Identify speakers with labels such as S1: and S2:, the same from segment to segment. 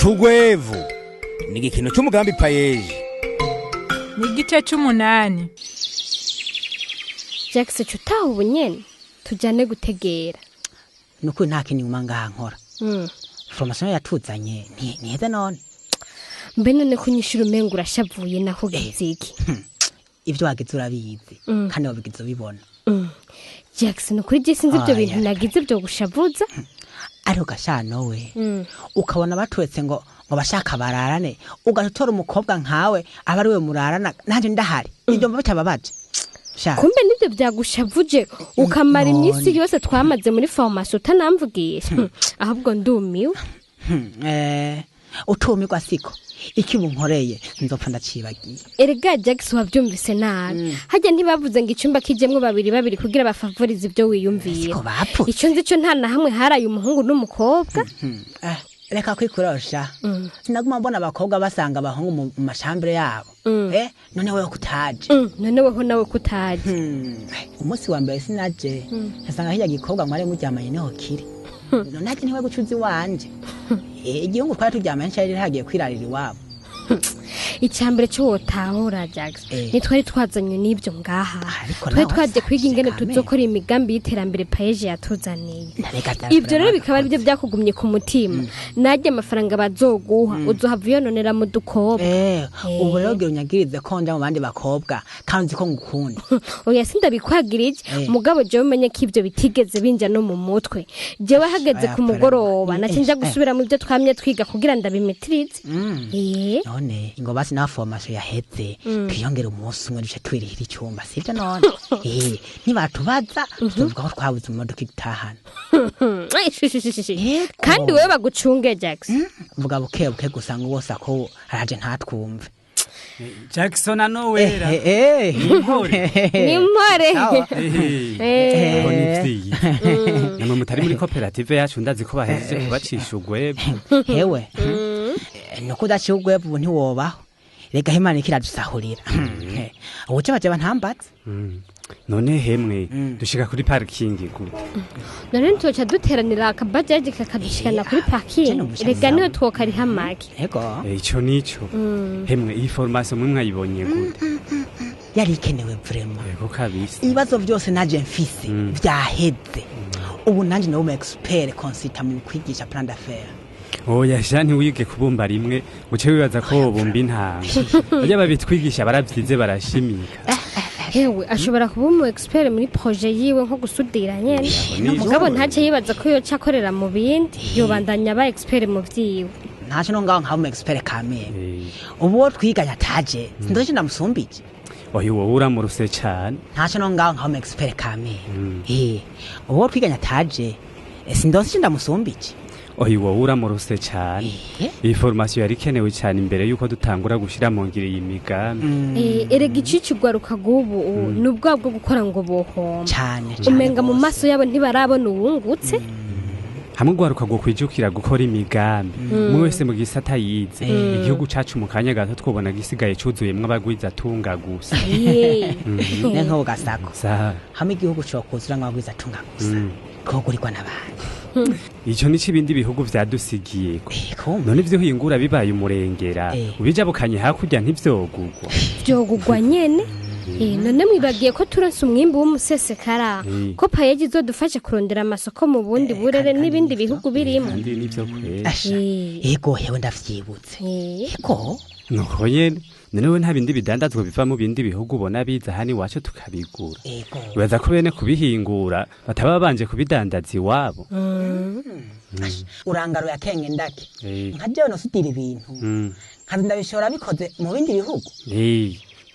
S1: Cugwevu ni igikino cy'umugambi PAEEJ.
S2: Ni igice c'umunani.
S3: Jackson, cutaha ubu nyene tujyane gutegera.
S4: Nukuri nta kintu nyuma ngaha nkora. Formation yatuzanye ntiheze none.
S3: Mbe none ko unyishura umenga urashavuye, naho giziki?
S4: Ibyo wagize urabizi kandi wabigize ubibona.
S3: Jackson, ukuri je sinzi ibyo
S4: Ah,
S3: bintu
S4: ya.
S3: nagize byo gushavuza.
S4: Ariko gashano we, ukabona batwetse ngo bashaka bararane, ugatora umukobwa nkawe aba ari we murarana nanjye ndahari, ibyo mba bitababaje sha?
S3: Kumbe nibyo byagushavuje, ukamara
S4: None.
S3: iminsi yose twamaze muri formation utanamvugisha? Ahubwo ndumiwe.
S4: Utumirwa siko iki bunkoreye nzopfa ndacibagiye.
S3: Erega Jackson, wabyumvise nabi. Hajya ntibavuze ngo icyumba kijemwo babiri babiri kugira bafavorize ibyo wiyumvira.
S4: Siko bapfutse.
S3: Icyo nzi cyo, nta na hamwe haraye umuhungu n'umukobwa.
S4: Reka kwikurosha, sinaguma mbona abakobwa basanga abahungu mu mashambure yabo. None wewe kutaje?
S3: None weho nawe kutaje?
S4: Umunsi wa mbere sinaje, nsanga hirya gikobwa mwari muryamanye niho kiri. None ati ntiwe gucuza iwanje. Igihungu twari turyamanye cari hagiye kwirarira iwabo.
S3: Icyambere cyo wotahura, Jackson, ntitwari twazanywe n'ibyo ngaha.
S4: Ariko
S3: Twari
S4: nawe
S3: twaje kwiga ingene
S4: kamere.
S3: tuzokora imigambi y'iterambere PAEEJ yatuzaniye.
S4: Ntareka.
S3: Ibyo rero bikaba aribyo byakugumye ku mutima. Najya amafaranga bazoguha uzohava uyononera mu dukobwa.
S4: Ubu rero gira unyagirize ko nja mu bandi bakobwa kandi uzi ko ngukunda.
S3: Oya, sindabikwagirije. Mugabo jewe umenye ko ibyo bitigeze binja no mu mutwe. Jewe hageze
S4: Aya,
S3: ku mugoroba
S4: prema.
S3: naca nja gusubira mu byo twamye twiga kugira ndabimetirize.
S4: None ngo basi naho formation yaheze, twiyongere umunsi umwe duce twirihira icyumba, sibyo? None nibatubaza tuzovuga ko twabuze imodoka idutahana. Yego.
S3: Kandi wewe bagucunge, Jackson.
S4: Vuga buke buke gusa ngo wose ako araje ntatwumve.
S5: Jackson anowera.
S4: Ni
S5: Ni impore.
S3: Ni impore.
S4: Sawa.
S5: Aho ni vyiza namwe mutari muri koperative yacu, ndazi ko bahejeje kubacisha ugwebwe.
S4: Hewe, nuko udaciye ugwebwe ubu ntiwobaho. Rega Imana ikiradusahurira, ubuce baje bantambatse.
S5: None hemwe, dushika kuri parikingi gute?
S3: None ntitwoca duteranira akabajaji kakadushikana kuri
S4: Je
S3: parking?
S4: numvise
S3: Rega
S4: sawa.
S3: niyo twokariha make.
S4: Ego.
S5: Ico nico. Hemwe, iyi formation mwe mwayibonye gute?
S4: Yari ikenewe vraiment.
S5: Yego kabisa.
S4: Ibibazo byose naje mfise vyaheze. Ubu nanje nawe umu expert consultant mu kwigisha plan d'affaires.
S5: Oya sha, ntiwige kubumba rimwe uce wibaza ko wobumba intanga. Barya babitwigisha baravyize, barashimika.
S3: Hewe, ashobora kuba umu expert muri projet yiwe nko gusudira nyene, mugabo ntace yibaza ko yoca akorera mu bindi. Yobandanya aba expert mu vyiwe.
S4: Ntaco no ngaho nkaba umu expert kamere. Ubu uwo twiganye ataje, sindoje ndamusumbije.
S5: Oya, wowe uramuruse cane.
S4: Ntaco no ngaho nkaba umu expert kamere. Ubu uwo twiganye ataje, sindose ndamusumbije.
S5: Oya, wowe uramuruse cane. Iyi formation yari ikenewe cane imbere yuko dutangura gushira mu ngiro iyi migambi.
S3: Erega icicigwaruka rw'ubu ni ubwabo bwo gukora ngo bohomba.
S4: Cane cane.
S3: Umenga mu
S4: Gose.
S3: maso yabo ntibarabona uwungutse.
S5: Hamwe ugwaruka gukwijukira gukora imigambi, umwe wese mu gisata yize, igihugu cacu mu kanya gato twobona gisigaye cuzuyemwo abagwizatunga gusa.
S4: Ne nk'ubu gasako,
S5: Sa.
S4: hamwe igihugu cokuzura nk'abagwiza tunga gusa, twogurirwa n'abantu.
S5: Ico nico ibindi bihugu vyadusigiyeko.
S4: Kumva.
S5: None ivyo uhingura bibaye umurengera, ubijabukanye hakurya ntivyogugwa?
S3: Vyogugwa nyene. None mwibagiye ko turonse umwimbu w'umusesekara, ko PAEEJ izodufasha kurondera amasoko mu bundi burere
S4: kandi
S3: n'ibindi
S4: nivyo.
S3: bihugu birimo?
S5: Kandi nivyo kwera.
S4: Asha. Ego hewe, ndavyibutse. Ego.
S5: Nuko nyene, none we nta bindi bidandazwa biva mu bindi bihugu ubona biza hano iwacu tukabigura?
S4: Ego.
S5: Wibaza ko bene kubihingura bataba babanje kubidandaza iwabo?
S4: Urangaruye akenge ndake. Nka jewe nosudira ibintu, nkaza ndabishora bikoze mu bindi bihugu.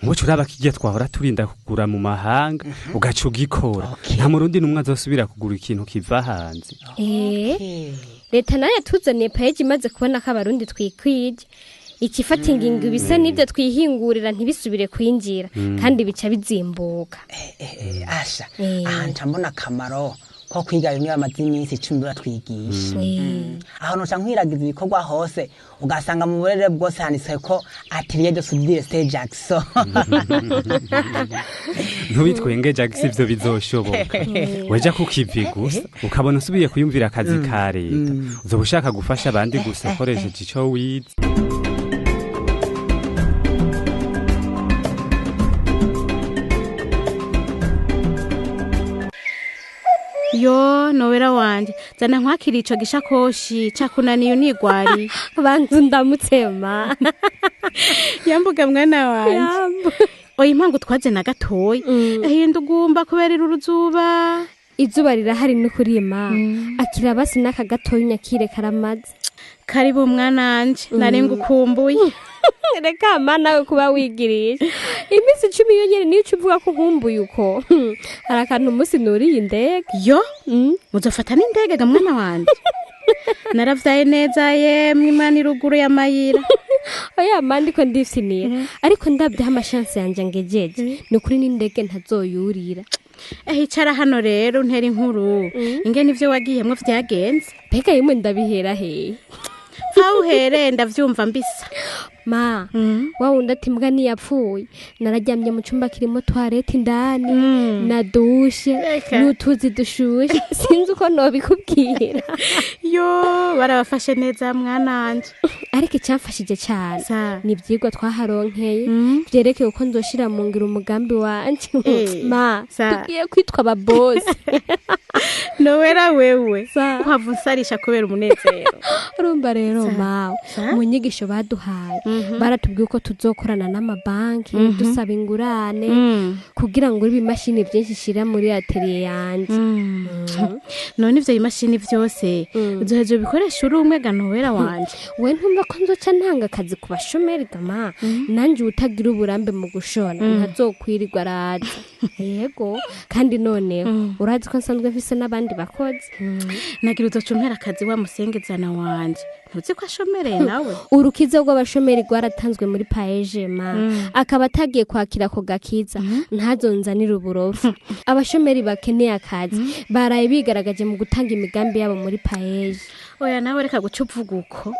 S5: Nkuco uraba kirya twahora turinda kugura mu mahanga, ugaca ugikora.
S4: Okay.
S5: Nta murundi n'umwe azosubira kugura ikintu kiva hanze.
S3: Leta nayo yatuzaniye PAEEJ imaze kubona ko abarundi twikwije, ikifata ingingo ibisa n'ibyo twihingurira ntibisubire kwinjira, kandi bica bizimbuka.
S4: Asha. Aha nca mbona akamaro. Ko kwiga bimwe bamaze iminsi 10 batwigisha. Aho noca nkwiragiza ibikorwa hose, ugasanga mu burere bwose handitswe ko atelier de soudure Saint Jackson.
S5: Ntubitwenge Jackson, ivyo bizoshoboka weja kukivi gusa ukabona usubiye kuyumvira akazi ka leta, uzoba ushaka gufasha abandi gusa ukoresheje ico wize.
S6: Yo, Nowera wanje, zana nkwakira ico gishakoshi cakunaniye unigwari.
S3: Banza ndamutsema.
S6: Yambuga mwana wanje.
S3: Yambu.
S6: Oya, impamvu twaje na gatoya, ehinda ugumba kubera iri uruzuba.
S3: Izuba rirahari n'ukurima. Akira basi n'aka gatoya unyakire karamaze.
S6: Karibu mwananje, nari ngukumbuye.
S3: Reka ma, nawe kuba wigirisha iminsi 10 yonyene niyo uca uvuga ko nkumbuye uko. Hari akantu umunsi nuriye indege.
S6: Yo, muzofata n'indege ga mwana wanje? Naravyaye neza yemwe, Imana iruguru y'amayira.
S3: Oya ma, ndiko ndifyinira, ariko ndabyeho amashansi yanje ngejeje, ni ukuri n'indege ntazoyurira.
S6: Eh, icara hano rero ntera inkuru ingene ivyo wagiyemwo vyagenze.
S3: Mbega yimwe, ndabihera hehe?
S6: Aho uhereye ndavyumva mbisa.
S3: Ma, wa wundi ati mbwa ntiyapfuye. Nararyamye mu cyumba kirimo toilette indani na douche
S6: Reka.
S3: n'utuzi dushushe, sinzi uko nobikubwira.
S6: Yo, barabafashe neza mwananje.
S3: Ariko icyamfashije cyane
S6: Sa.
S3: ni ibyigwa twaharonkeye byerekeye uko nzoshira mu ngiro umugambi wanje. Ma,
S6: Sa.
S3: tugiye kwitwa ababosi.
S6: Nowera wewe,
S3: Sa.
S6: uhava unsarisha kubera umunezero.
S3: Urumva rero
S6: Sa.
S3: mawe,
S6: Sa.
S3: mu nyigisho baduhaye baratubwiye uko tuzokorana n'amabanki dusaba ingurane kugira ngo ibimashini byinshi shira muri atelier yanje.
S6: None ivyo bimashini vyose uzoheza ubikoresha uri umwe ga Nowera wanje?
S3: We, ntumva ko nzoca ntanga akazi ku bashomeri gama? Nanjye utagira uburambe mu gushona ntazokwirirwa araza. Yego, kandi noneho urazi ko nsanzwe mfise n'abandi bakozi.
S6: Nagira uzoca umpera akazi wa musengezana wanje, ntuzi ko ashomereye nawe?
S3: Urukiza rw'abashomeri rwaratanzwe muri PAEEJ ma, akaba atagiye kwakira ako gakiza ntazonzanire uburofu. Abashomeri bakeneye akazi baraye bigaragaje mu gutanga imigambi yabo muri PAEEJ.
S6: Oya nawe, reka guca uvuga uko,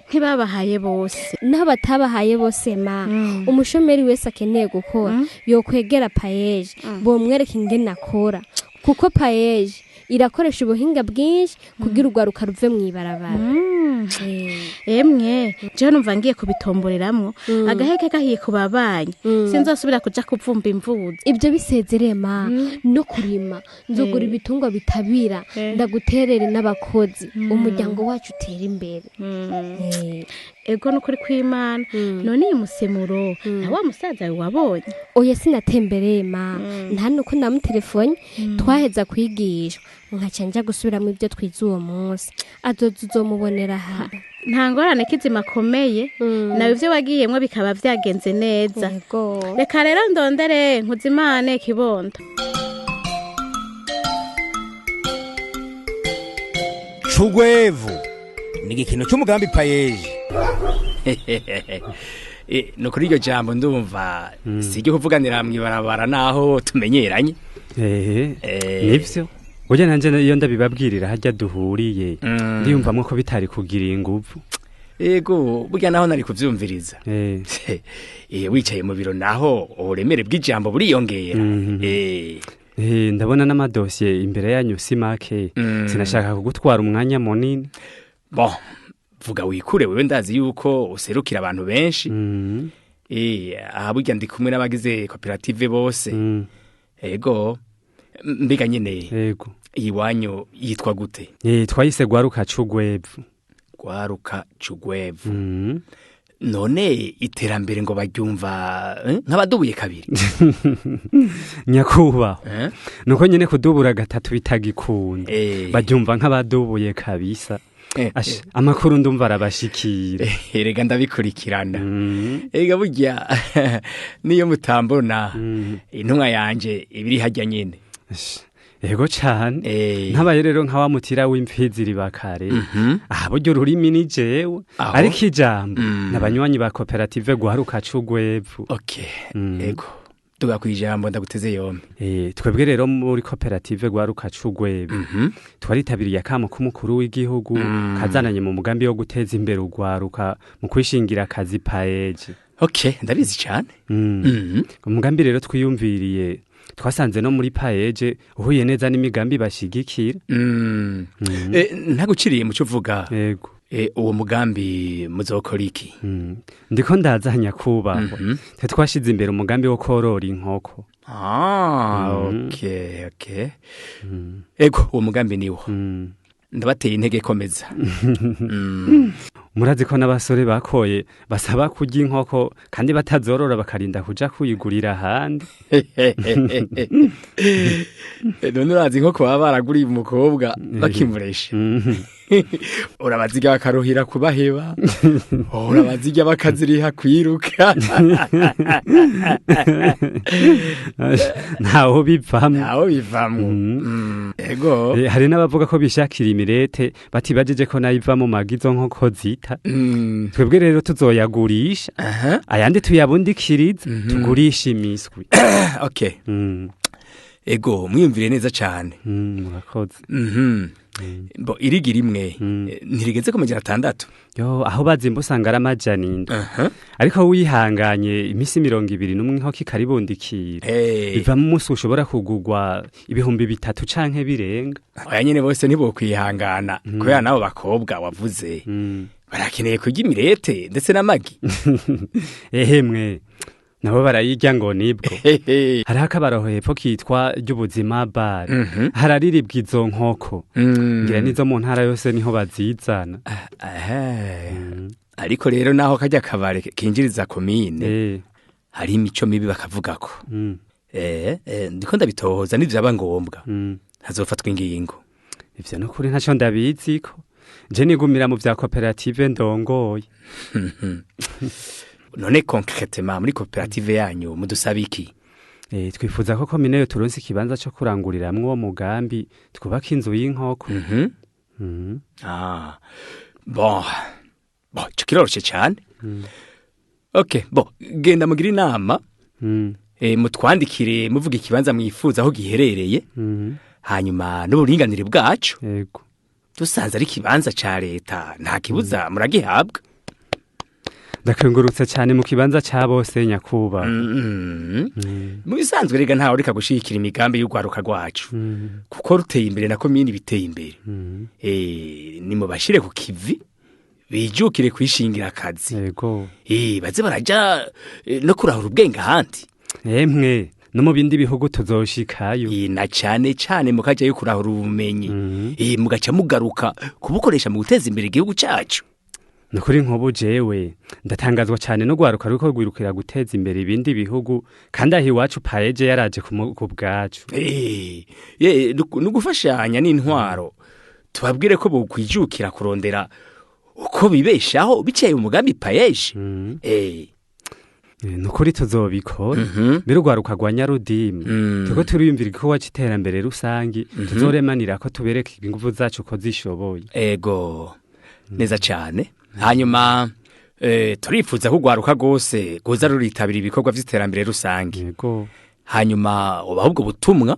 S6: ntibabahaye bose.
S3: Naho batabahaye bose ma, umushomeri wese akeneye gukora yokwegera PAEEJ, bomwereka ingene akora, kuko PAEEJ irakoresha ubuhinga bwinshi kugira urwaruka ruve mu ibarabara.
S6: Emwe, jewe numva ngiye kubitomboreramwo agaheke gahiye ku babanyi, sinzosubira kuja kuvumba imvuzi.
S3: Ibyo bisezereye ma, no kurima nzogura ibitungwa bitabira, ndaguterere n'abakozi, umuryango wacu utera imbere.
S6: Ego, nukuri kw'Imana. None iyi musemuro na wa musaza wawe wabonye?
S3: Oya, sinatembereye ma, nta nuko ndamutelefone. Twaheza kwigishwa nkaca nja gusubiramo ibyo twize uwo munsi. Azoza uzomubonera aha.
S6: Nta ngorane, kizima akomeye nawe, ivyo wagiyemwo bikaba vyagenze neza.
S3: Yego.
S6: Reka rero ndondere Nkuzimane kibondo.
S1: Cugwevu ni igikino cy'umugambi PAEEJ.
S7: No kuri iryo jambo ndumva si iryo kuvuganira mw'ibarabara naho tumenyeranye.
S5: Ehe, nivyo burya nanje iyo ndabibabwirira harya duhuriye, ndiyumvamwo ko bitari kugira inguvu.
S7: Ego, burya naho nari kuvyumviriza, wicaye mu biro naho uburemere bw'ijambo buriyongera.
S5: Ndabona n'amadosiye imbere yanyu si make, sinashaka kugutwara umwanya munini.
S7: Bon, vuga wikure wewe, ndazi yuko userukira abantu benshi. Aha burya ndi kumwe n'abagize koperative bose. Ego, mbega nyene, iwanyu yitwa gute?
S5: Twayise Gwaruka Cugwevu.
S7: Gwaruka Cugwevu. None iterambere ngo baryumva nk'abadubuye kabiri?
S5: Nyakubahwa,
S7: Eh?
S5: nuko nyene kudubura gatatu bitagikunda, baryumva nk'abadubuye kabisa. Asha, amakuru ndumva arabashikira.
S7: Erega ndabikurikirana. Erega burya niyo mutambona, intumwa yanje ibiri hajya nyene.
S5: Asha, yego cane. Ntabaye rero nka wa mutira w'imfizi ribakare, aha burya ururimi ni jewe,
S7: Aho.
S5: ariko ijambo n'abanywanyi ba koperative Gwaruka Cugwevu.
S7: Okay. Ego. Tuga kwijambo ndaguteze yombi.
S5: Twebwe rero muri koperative Gwaruka Cugwebe twaritabiriye akamo k'umukuru w'igihugu kazananye mu mugambi wo guteza imbere ugwaruka mu kwishingira akazi PAEJ.
S7: Okay, ndabizi cyane.
S5: Umugambi rero twiyumviriye twasanze no muri PAEJ uhuye neza n'imigambi bashigikira.
S7: Ntaguciriye mu cyo uvuga.
S5: Yego.
S7: Uwo mugambi muzokora iki?
S5: Ndiko ndaza nyakubahwa. Twe twashize imbere umugambi wo korora inkoko.
S7: Okay. Ego, uwo mugambi niwo. Ndabateye intege komeza.
S5: Murazi ko n'abasore bakoye basaba kurya inkoko kandi batazorora bakarinda kuja kuyigurira ahandi.
S7: None urazi inkoko baba baraguriye umukobwa bakimuresha. Urabaziga bakaruhira kubaheba. Urabaziga bakaziriha kwiruka.
S5: Ntaho bivamwo.
S7: Ntaho bivamwo. Ego.
S5: Hari n'abavuga ko bishakira imirete batibajije ko nayiva mu magizo nkoko zita. Twebwe rero tuzoyagurisha. Ayandi tuyabundikiriza tugurisha imiswi.
S7: Okay. Ego, mwiyumvire neza cyane.
S5: Murakoze.
S7: Bo irigira imwe ntirigeze ku 600.
S5: Yo, aho bazimba usanga ari 700. Ariko wihanganye iminsi 21 inkoko ikaribundikira. Biva mu munsi ushobora kugurwa 3000 canke birenga.
S7: Oya nyene bose ntibokwihangana kubera nabo bakobwa wavuze. Barakeneye kurya imirete ndetse n'amagi.
S5: Ehemwe nabo barayirya ngo nibwo. Hariho akabaraho hepfo kitwa ry'ubuzima bar. Harariribwa izo nkoko. Ngira nizo mu ntara yose niho bazizana.
S7: Ariko rero naho kajya kabare kinjiriza komine hari imico mibi bakavugako. Ndiko ndabitohoza nivyaba ngombwa. Hazofatwa ingingo.
S5: Ivyo nukuri ntaco ndabiziko. Je nigumira mu vya koperative ndongoye.
S7: None concrètement muri koperative yanyu mudusaba iki?
S5: Twifuza ko komine yo turonse ikibanza cyo kuranguriramwo uwo mugambi twubaka inzu y'inkoko.
S7: Bon. Bon, ico kiroroshe cyane. Okay, bon, genda mugira inama. Mutwandikire muvuga ikibanza mwifuza aho giherereye. Hanyuma n'uburinganire bwacu.
S5: Yego.
S7: Dusanze ari ikibanza ca leta nta kibuza muragihabwa.
S5: Ndakengurutse cyane mu kibanza ca bose nyakuba.
S7: Mu bisanzwe rega ntawe reka gushigikira imigambi y'ugwaruka rwacu. Kuko ruteye imbere na komini biteye imbere. Ni mu bashire ku kivi bijukire kwishingira akazi.
S5: Yego.
S7: Baze baraja no kurahura ubwenge ahandi.
S5: Emwe no mu bindi bihugu tuzoshikayo.
S7: Na cyane cyane mukaja yo kurahura ubumenyi. Mugaca mugaruka kubukoresha mu guteza imbere igihugu cacu.
S5: Nukuri nkobu jewe ndatangazwa cyane no gwaruka ruko rwirukira guteza imbere ibindi bihugu kandi aho iwacu PAEJ yaraje ku bwacu.
S7: Nugufashanya n'intwaro tubabwire ko bokwijukira kurondera uko bibeshaho biciye umugambi PAEJ.
S5: Nukuri tuzobikora mbere ugwaruka rwa Nyarudimi tuko turiyumvira igikorwa c'iterambere rusangi tuzoremanira ko tubereka inguvu zacu ko zishoboye.
S7: Ego neza cyane. Hanyuma turifuza ko ugwaruka rwose goza ruritabira ibikorwa vy'iterambere rusange.
S5: Yego.
S7: Hanyuma ubaha ubwo butumwa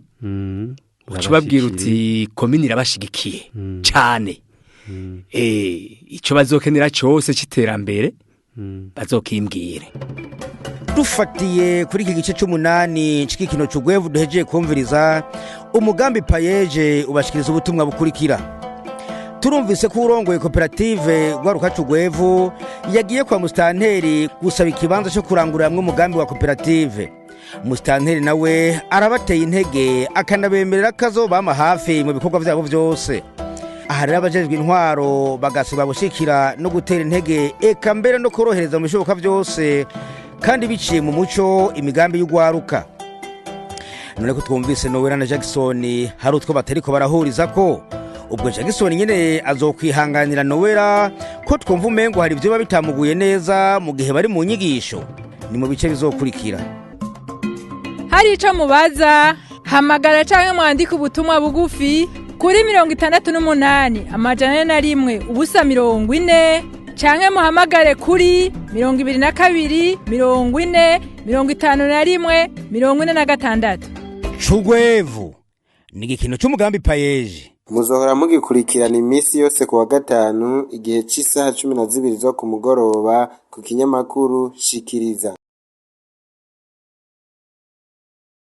S7: uca ubabwira uti komini irabashigikiye cyane. Ico bazokenera cyose c'iterambere bazokimbwire.
S8: Dufatiye kuri iki gice c'umunani c'igikino c'ugwevu duhejeje kumviriza, umugambi PAEJ ubashikiriza ubutumwa bukurikira. Turumvise ko urongoye koperative Gwaruka Cugwevu yagiye kwa mustanteri gusaba ikibanza cyo kuranguriramwo umugambi wa koperative. Mustanteri nawe arabateye intege akanabemerera kazobama hafi mu bikorwa vyabo vyose. Aha rero abajejwe intwaro bagasaba gushikira no gutera intege eka mbere no korohereza mu bishoboka vyose kandi biciye mu muco imigambi y'ugwaruka. None ko twumvise Nowera na Jackson hari utwo batariko barahuriza ko ubwo Jackson nyene azokwihanganira Nowera ko twumva umengo hari ivyo bitamuguye neza mu gihe bari mu nyigisho. Ni mu bice bizokurikira.
S2: Hari ico mubaza, hamagara canke mwandike ubutumwa bugufi kuri 68 401 0 40 canke muhamagare kuri 22 40 51 46.
S1: Cugwevu ni igikino c'umugambi PAEEJ.
S9: Muzohora mugikurikirana iminsi yose ku wa gatanu igihe cy'isaha 12 zo ku mugoroba ku kinyamakuru Shikiriza.